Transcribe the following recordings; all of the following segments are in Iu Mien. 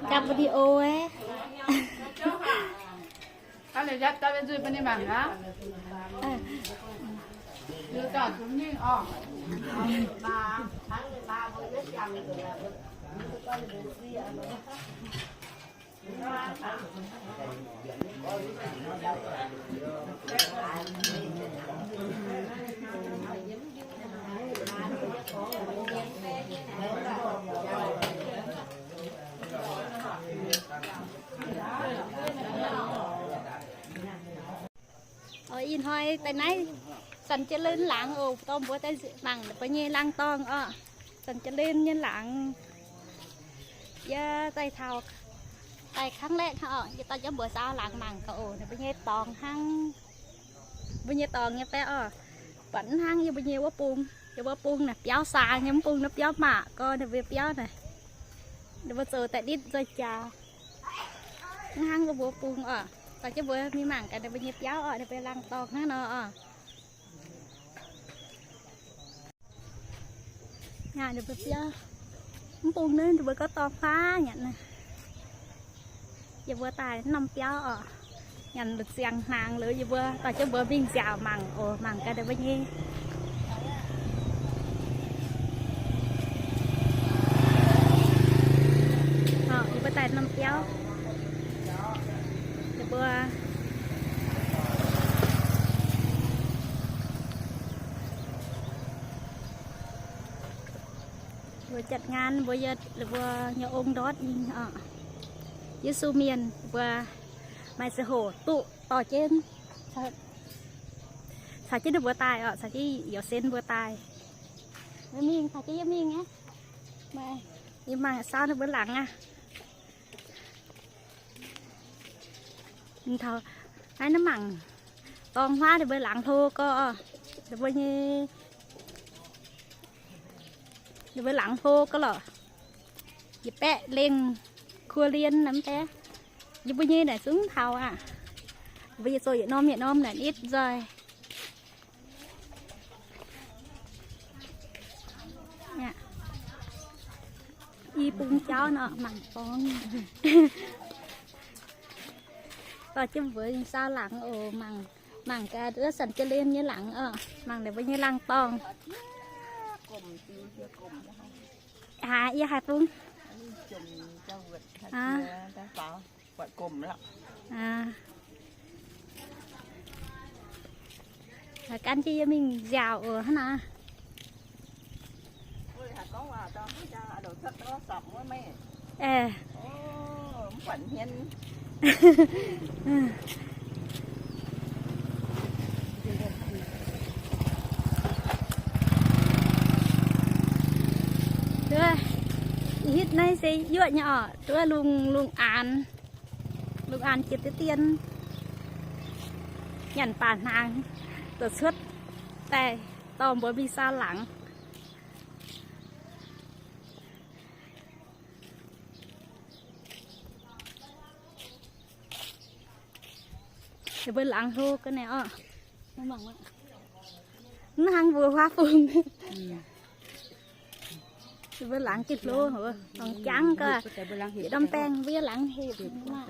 Jaa video eh. Ih hnoi daaih naaiv Sankt Jalen laangz oc, dorh mbuo daaih mangc mbuo nyei laangz dorngh oc. Sankt Jalen nyei laangz. Yie daaih taux, daaih kangv laeqv hnangv oc, yie dorh jienv mbuox saau laangz mangc gaax oc, ninh mbuo nyei dorngx hnangv. Mbuo nyei dorngx nyei baeqv oc. Buatc mv hnangv yie mbuo nyei wuov bung. Yie mbuo bung naaic biauv saang nyei, mv bung naaiv biauv maac gorx, ninh mbuo biauv naaic. Ninh mbuo zoux daaih nitv nzoih jaax. Mv hnangv wuov mbuo bung oc. Dorh jienv mbuox mingh mangc gaax ninh mbuo nyei biauv oc, ninh mbuo laangz dorngh hnangv nor oc. Aa, ninh mbuo biauv. Mv bung naaiv ninh mbuo gorngv dorngh faav nyanc naaiv. Yie mbuo daaih norm biauv oc. Nyanc la'ziangx hnaangx liuz yie mbuo dorh jienv mbuox mingh nziaauc mangc oc, mangc gaax ninh mbuo nyei. Yie mbuo daaih norm biauv. Ninh mbuo Mbuo จัดงาน mbuo yie, mbuo nyei ong ndortv nyei oc. Yesu mienh mbuo maaih ziangh hoc duqv dorh jienv, caux jienv ninh mbuo daaih oc, caux jienv youz sen mbuo daaih. Mingh, caux jienv yie mingh aqv. Maaih, yie mangc saau ninh mbuo laangz aqv. Taux naaiv, naaiv mangc dorng huaav ninh mbuo laangz hlo gorx, ninh mbuo nyei, ninh mbuo laangz hlo gorx lorqc. Yietc baeqv lengh kuo lien naaiv mv baav. Yie mbuo nyei naaic zungv taux aqv. Mbuo yietc zoux yietc norm yietc norm naaic nitv nzoih. I bung jauv nor mangc dorngx. Dorh jienv mbuox saau laangz oc, mangc, mangc gaax wuov Sankt Jalen nyei laangz oc, mangc ninh mbuo nyei laangz dorngh. Aa, yie haiz bung. Aa. Gan jienv yie mingh nziaauc oc hnangv naaiv. Duqv, hitv naaiv se yuoqv nyei oc, duqv lungh, lungh aanx, lungh aanx jiex diqv dien, nyanc baac hnaangx, zoux cuotv daaih dorh mbuox mingh saau laangz. Ninh mbuo laangz hlo ga'naaiv oc. Mv hnangv mbuo huaav fungx. Ninh mbuo laangz gengh hlo, dorngx jangv ga'naaiv. Yietc norm baengh mbuo laangz hepc maah.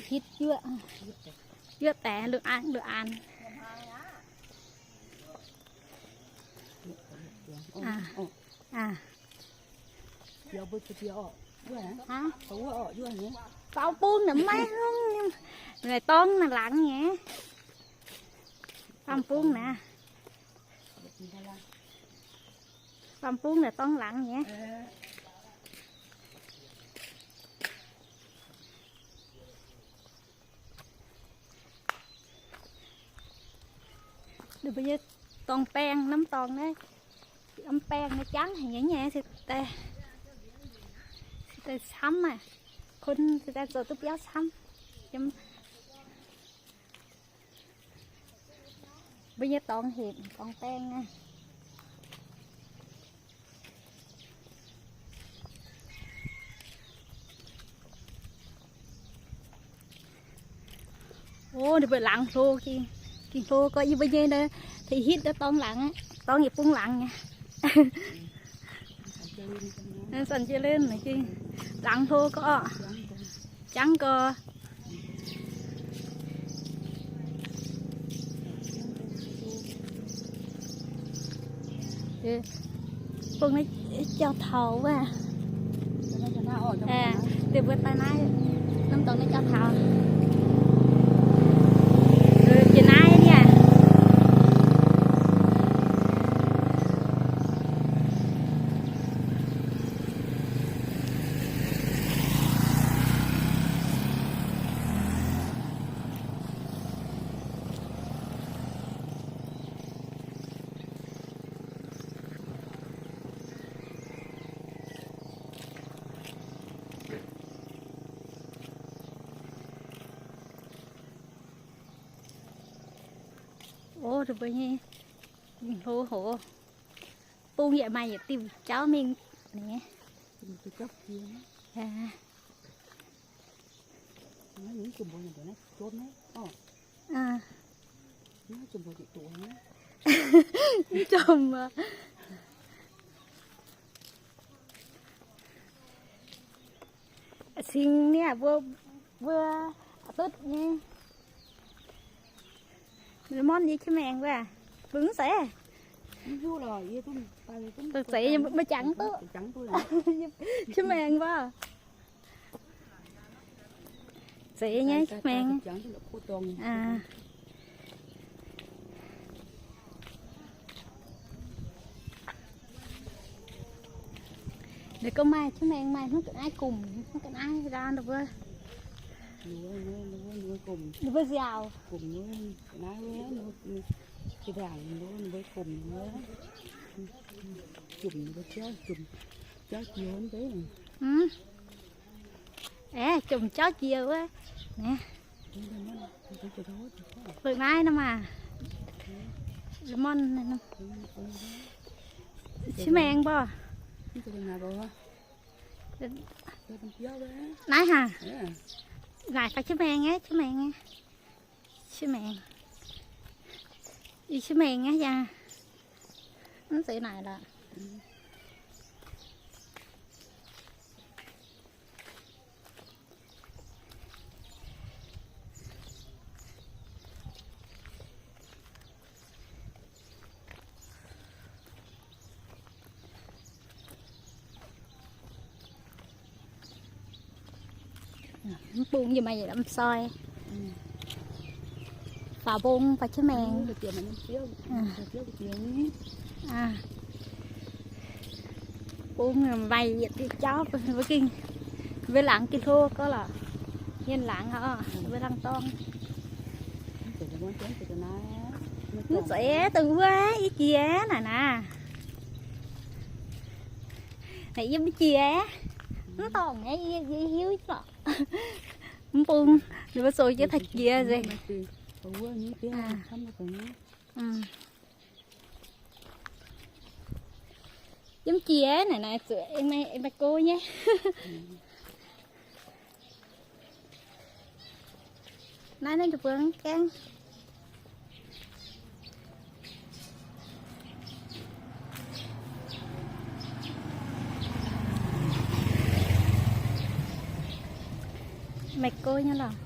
Hitv yuoqv, yuoqv deix lungh aanx, lungh aanx. Faam bung naaic maiv hungh, naaic dorngx naaic laangz nyei. Faam bung naaic, faam bung naaic dorngx laangz nyei. Ninh mbuo nyei dorngx baeng, norm dorngx naaiv. Mv baengh nyei jangv haic nyei, se daaih camv aqv. Kun se daaih zoux duqv biauv camv. Mbuo nyei dorngx hepc dorngx baeng aqv. O, ninh mbuo laangz hlo, ging hlo gorx. Yie mbuo nyei naaiv tengx hitv naaiv dorngx laangz aqv, dorngx yietc bung laangz nyei. Zanc jiex len, laangz hlo gorx, jangv gorx. Bung naaiv jauv-taux wuov. Deix mbuo daaih naaiv, norm dorngx naaiv jauv-taux. Jiex naaiv niaa. O, ninh mbuo nyei hlo hoc. Bung yaac maaih yietc diuh jauv mingh nyei. Mv jomc aqv. Singx niaa, mbuo, mbuo duqv nyei. Lemon yie qiex maengx wuov, mbuo mv zeiz. Mv zeiz, mbuo jangx duqv. Qiex maengx wuov. Zeiz nyei, qiex maengx. Ninh gorngv maaih qiex maengx maaih haaix ga'naaiv gomh, haaix ga'naaiv ndau wuov. Ninh mbuo nziaauc. Aeqv, jomc jauv jiex wuov. Lengc naaiv nor maah. Lemon. Qiex maengx mbuo. Naaiv haac. Naaic fai qiex maengx nyei, qiex maengx nyei. Qiex maengx. Ih, qiex maengx nyei yaac mv zeiz naaic lorqc. Mv bung yie maaih yietc lamh soi. Faaux mbong faaux qiex maengx. Bung maaih yietc diuh jauv, mbuo gengh, mbuo laangz gengh hlo gorx lorqc. Mienh laangz oc, mbuo laangz dorng. Mv zeiz dongh wuov, yie jiex naaic naaic. Naaic yie mv jiex, mv dorngc nyei, yie, yie hiuv lorqc. Mv bung, ninh mbuo zoux jienv taux jiex nzengc. Yiem jiex naaic, naaic zuqc aengx maaih go nyei. Naaiv naaiv nduqc buonc gaengh. Maaih go nyei lorqc.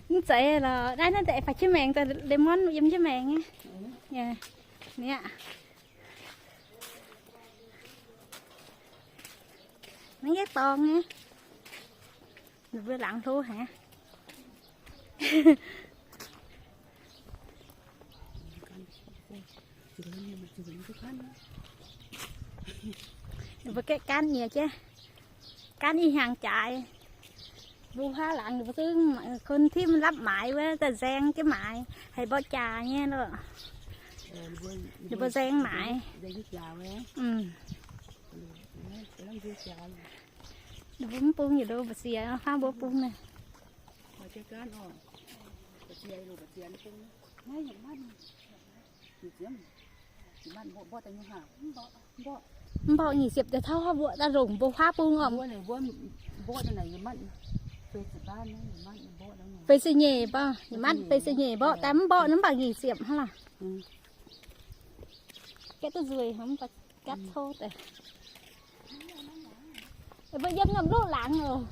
Mv zeiz lorqc. Naaiv, naaiv deix faaux qiex maengx, deix lemon yiem qiex maengx nyei. Niaa. Maiv gaengh dorngx nyei. Ninh mbuo laangz hlo haic. Ninh mbuo gaeqv gaanv nyiex jienv, gaanv ih hnyangx jaaix. Mbuo huaav laangz ninh mbuo zungv kun timv lapv maaiz wuov, daaih nzaeng jienv maaiz, haih mborqv jaax nyei loh. Ninh mbuo nzaeng maaiz. Ninh mbuo mv bung yietc lo mbu'ziex, huaav mbuo bung naaiv. Mv mborqv nyic ziepc deix tauv huaav mbuo daaih longc mbuo huaav bung orqc. Feix ziepc nyeic mborqv, nyic matv feix ziepc nyeic mborqv, daaih mv mborqv nor mv baac nyic ziepc hnangv lorqc. Gaeqv duqv nzueic, mv baac gapv tov deix. Mbuo yiem norm loqv laangz oc.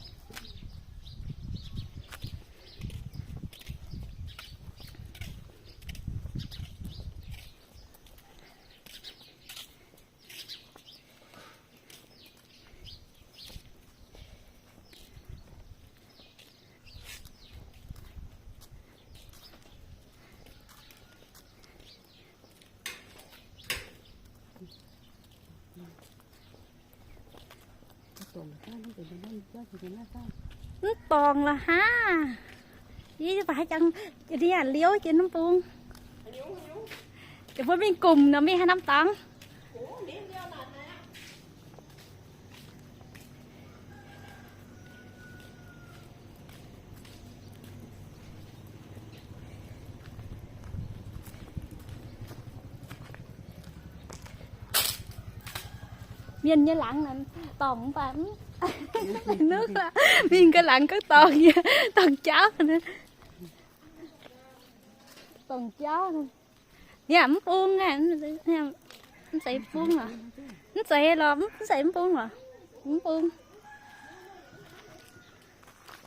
Mv dorngc lorqc hnangv. Yie mv baac haaix jangx, liouv jiex norm bung. Deix mbuo mingh gumc nor mingh haaix norm dorngx. Mienh nyei laangz dorngc mv baac mv, mingh ga'laangz gorngv dorngc nyei, dorngc jauv, dorngc jauv. Niaa, mv bung aqv. Mv zeiz bung lorqc. Mv zeiz lorqc, mv zeiz mv bung lorqc. Mv bung.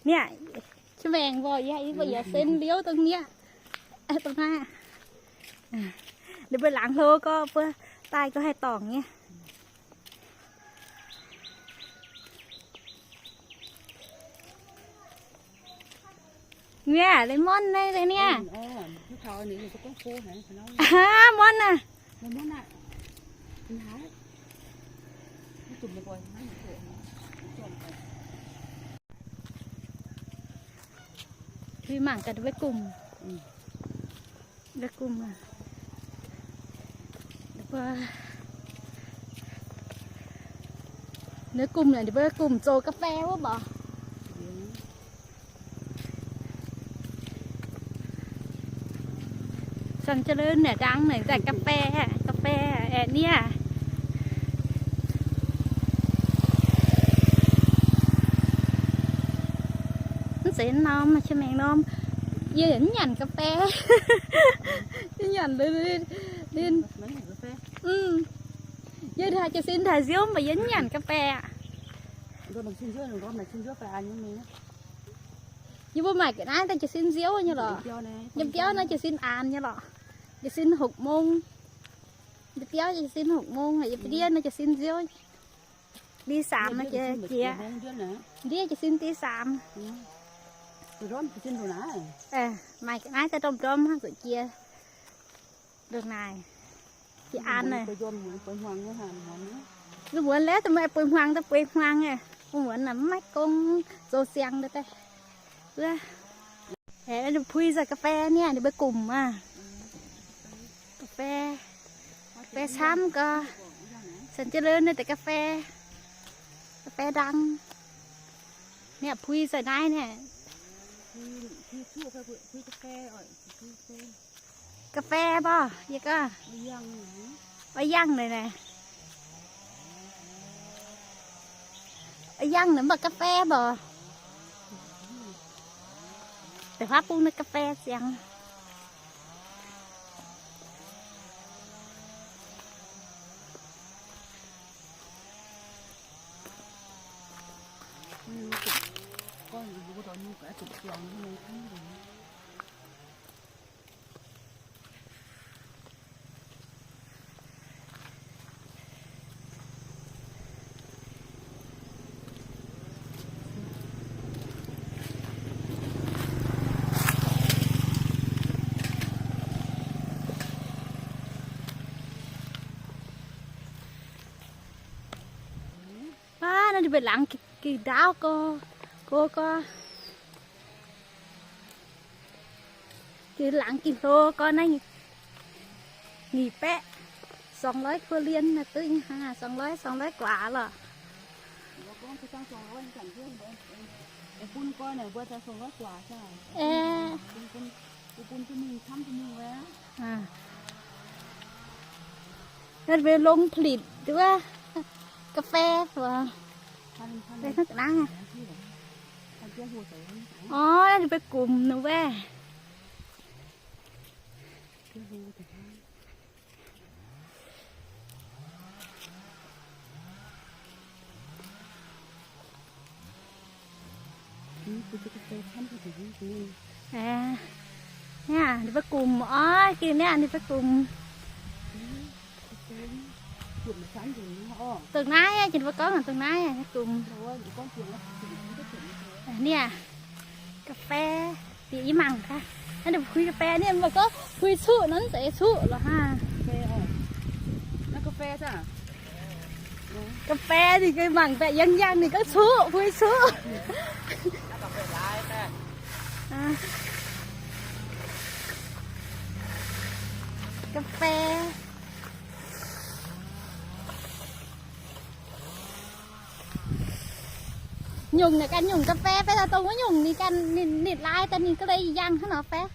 Niaa, qiex maengc mbuo yaac, yie mbuo yaac sen liouv dongh niaa. Dongh naaiv. Ninh mbuo laangz hlo gorqv, mbuo daaih gorqv haih dorngc nyei. Niaa, lemon naaiv niaa. Haa, muonv aac. Mangc gaax wuov gumh. Wuov gumh aac. Ninh mbuo gumh, ninh mbuo gumh zoux ga'fei wuov mbuo. Sanh jauv lov naaic ndangv naaic daaih ga'fei, ga'fei aeqv, niaa. Mv zeiz norm, qiex maengc norm. Yie mv nyanc ga'fei. Yie nyanc, yie haiz jiez sin haiz nziouv mv baac yie mv nyanc ga'fei aqv. Yie mbuo maaic ga'naaiv daaih jiez sin nziouv nyei lorqc. Yiem biauv naaiv jiez sin aanx nyei lorqc. Jiez sin hopv mong. Yiem biauv jiez sin hopv mong, yiem ndiev naaiv jiez sin nziouv. Di saamx jiex. Ndiev jiez sin di saamx. Maaic ga'naaiv daaih ndorm-ndorm hnangv zuqc jiex. Ndongc naaic, jiex aanx naaic. Mbuo muonz laeh daaih maaih bueix hmuangx daaih bueix hmuangx aqv. Mbuo muonz naaic mv maaih gong zoux siang daaih. Wuov, puix nzengc ga'fei niaa, ninh mbuo gumh aqv. Ga'fei, ga'fei camv gau. Sanh jauv lov naaiv deix ga'fei, ga'fei ndang. Niaa, puix nzengc naaiv niaa. Ga'fei mbuo, yie gorngv, oix yangh naaic naaic. Oix yangh naaic mv baac ga'fei mbuo. Deix huaav bung naaiv ga'fei ziangx. Ninh mbuo laangz gih ndaauv gorx, gorx, gorx. Jiex laangz gih hlo gorx naaiv, nyic baeqv, song loiv kuo lien naaiv duqv nyei hnangv, song loiv, song loiv guaax lorqc. Aeqv, naaiv mbuo longx ผลิต duqv กาแฟ fai? Naaiv ga'naaiv. Orv, naaiv ninh mbuo gumx nor wuov. Aa, ninh mbuo gumx orv, gengh ninh mbuo gumx. Dongh naaiv, ninh mbuo gorngv dongh naaiv gumx. Ninh aac, กาแฟ bieqc yie mangc gaax. Naaiv ninh puix กาแฟ ninh mbuo gorngv puix cuqv nor, mv zeiz cuqv lorqc hnangv. Ga'fei ninh gengh mangc baeqc yangh yangh ninh gorngv cuqv, puix cuqv. กาแฟ Nyungc naaic ganh nyungc กาแฟ fai daaih dongh wuov nyungc ninh ganh ninh nitv lai daaih ninh ga'leiz yangh hnangv nor fai?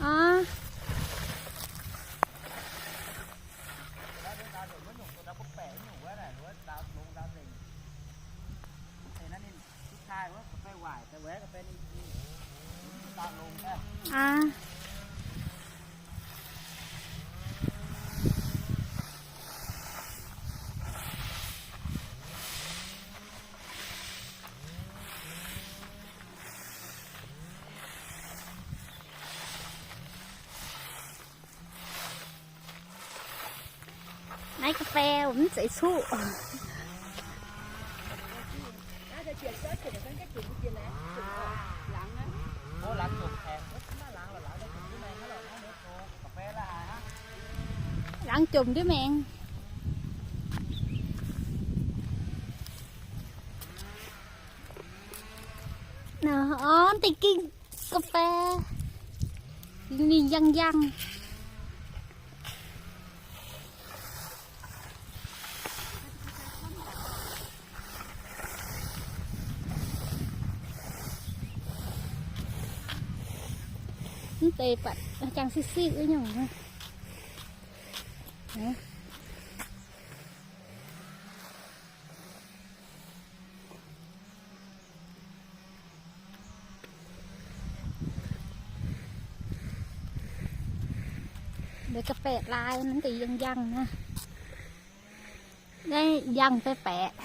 Aa. Aa. Naaiv กาแฟ mv zeiz cuqv. Laangz jomc ndiev maengx. Orv, deix ging กาแฟ ninh yangh yangh. Mv deix buatc jangx siqv siqv wuov nyungc. Ndeic ga'baeqc lai, mv deix yangh yangh naaiv. Naaiv yangh baeqc baeqc.